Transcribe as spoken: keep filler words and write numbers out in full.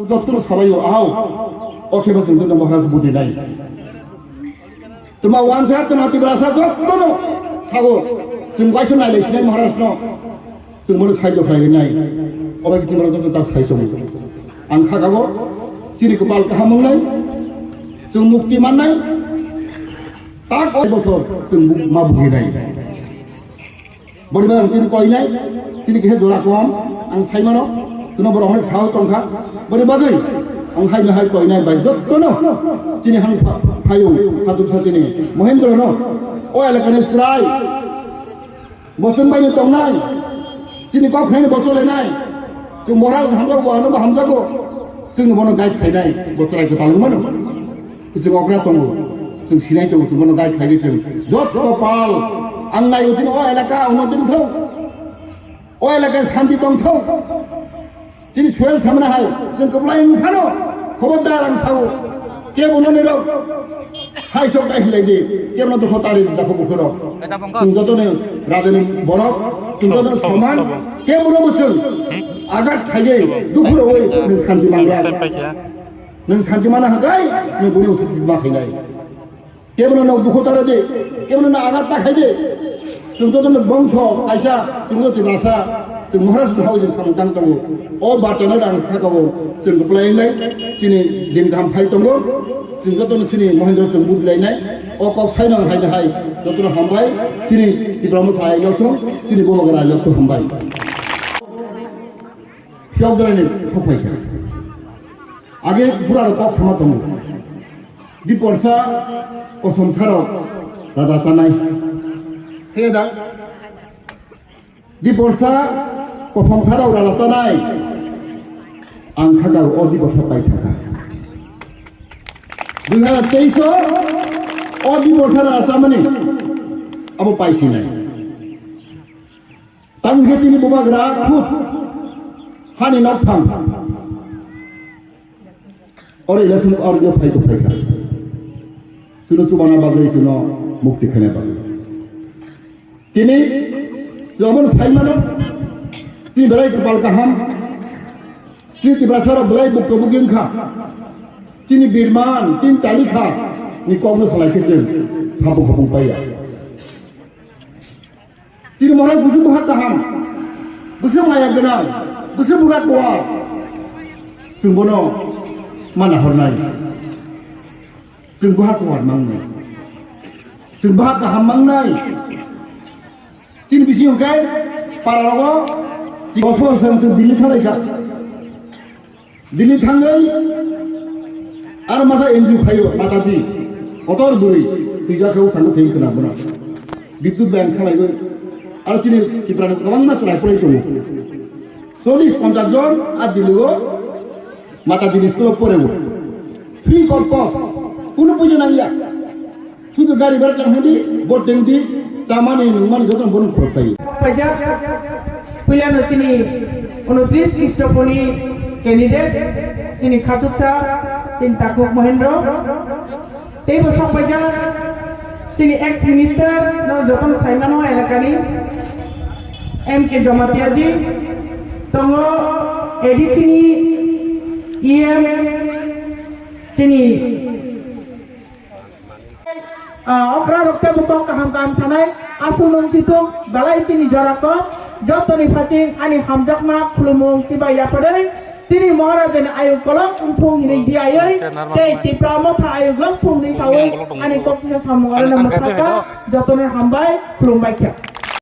Jotto no sabai o, ahau. O khe bo chwng joto Maharaj budi nai. Tuma wansa, tuma Tiprasa jotto no sago. Chwng waisa nai lai sinai Maharaj no. Chwng bono sai do khlai nai. Obai khe tuma joto tak sai tongo. Ang kha kago. Chini kwpal kaham wngnai. Chwng mukti mannai. Tak o bosor chwng bu-, ma bugi nai. Boni bagwi ang tini koinai, tini khe jora kom, ang saimano, tino borok hwnwi sao tongkha. Boni bagwi ang haino hai koinai bai jottono, chini hang pha-, phayung, khachuksa chini Mohendro no, o elakani chwrai, bochong baino tongnai, chini kok khaino bochong lenai, chwng Maharaj hamjago, bo ano bo hamjago, chwngno bono guide khainai, bo chwrai kwtal wngmano. Chwng okra tongo, chwng sinai tongo, chwng bono guide khlaiwi chwng jotto pal ang naiwi chini o elaka uno tongthok, o elaka santi tongthok. Chini soil samna hai chwng kwplai wng phano, khobordar ang sao, kebo noni rok hai sok dai hilai di, kebo no dukho tari dakho bukhoro. Chwng joto ni rajani borok, chwng joto soman, kebo no bo chwng agat khaigwi dukhu rogwi santi mangya. Nwng santi mana hwnkhe, nwng buni usuk ma khainai. Kebono no dukhu tara di, kebono no agat ta khai di. Chwng joto no bongso kaisa, chwng joto Tiprasa, chwng Maharaj no hao chwng samung tang tongo. O barta no ang sakao, chwng kwplai nai, chini din kaham phai tongo. Chwng joto no chini Mohendro chwng budi lai nai. O kok sai no hai no hai, joto no hambai, chini Tipra Motha ai lok thung, chini Bologra ai lok thung hambai. Phiok dalai ni sok phai kha. Age bura rok kok sama tongo. Di porsa kosom sarok raja tanai. He da. Di porsa kosom sarok raja tanai. Ang khaga o di porsa pai thaka. Dui hazar teis o o di porsa raja tamani. Abo pai sinai. Tang khe chini bubagra khud hani nok thang. Oro election oro phai ko phai kha. Chwngno chubana bagwi chwngno mukti khaina bagwi. Tini jobon saimano tini belai kwpal kaham. Tini Tiprasa rok belai bukto bugi wngkha. Tini birman tini talikha ni kokno salai khe chwng sapung khapung paiya. Tini morai busi buha kaham, busi maya gwnang, busi buha kuwar. Chwng bono mana hornai. Chwng buha kuwar mangnai. Chwng buha kaham mangnai. Chini bisi hwnkhe para rogo chini ofo song chwng Delhi thanai kha. Delhi thangwi aro masa N G O phaio, Mataji, kotor bwrwi twijak khe o sangno thwi khwna bono. Bidyut bank khalaiwi aro chini Tiprani kwbangma chwrai porwi tongo. Chollish ponchash jon a Delhi o Mataji ni school o poreo. Free of cost, kunu puja nangya. Sudu gari bar tang hadi, bot deng di, chamani nungmani joto bono khorok tai. Paijak, puilano chini unotris Kristoponi candidate, chini khachuksa, chini Takhuk Mohendro. Teibo sok paijak, chini ex minister, no joto saimano elakani, M K Jamatia ji, tongo A D C ni E M, chini Ah, okra rok tei bukhuk kaham kaham sanai, aswk nung situng, belai chini jora kok, jotoni phachi ani hamjakma khulumung chibai yapharwi, chini Maharajani ayuk kolok wngthung hinwi diyawi, tei Tipra Motha ayuk lok thung hinwi sawi, ani kok kisa samung arwno mwthakha, jotoni hambai, khulumbai khe.